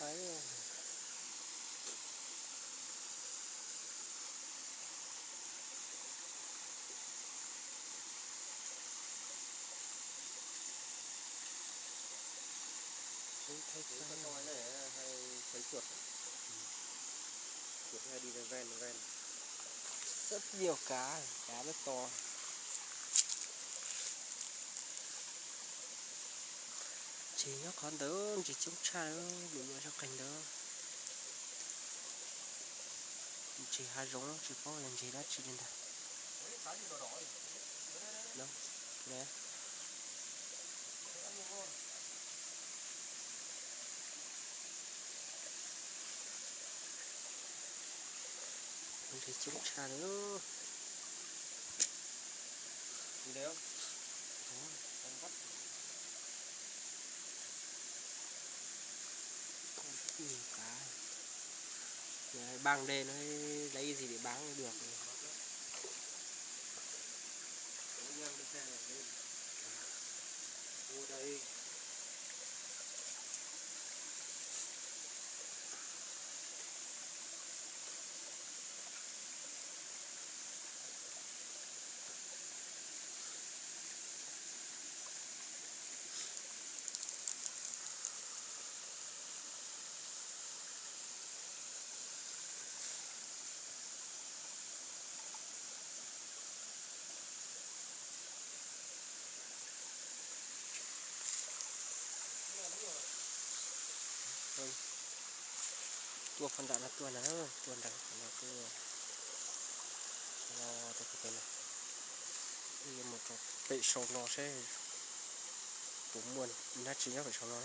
Sawv, sawv chuaj, chuaj thiaj li ven ven. Xab video kav, kav lawm tos. Ntses nyob qhov ntawd, ntses coob tshaj, lwm yam zog qeeg ntawd. Ntses hav zoov tsis paub yog ntses dab tsi li ntag. Ntses coob tshaj li. Ban đêm nó lấy cái gì để bán được. Tuaj phab nram no tuaj na, tuaj nram no tuaj. Los rau pem no, yuav mus rau pem saum no seb puas muaj dab tsi nyob pem saum no.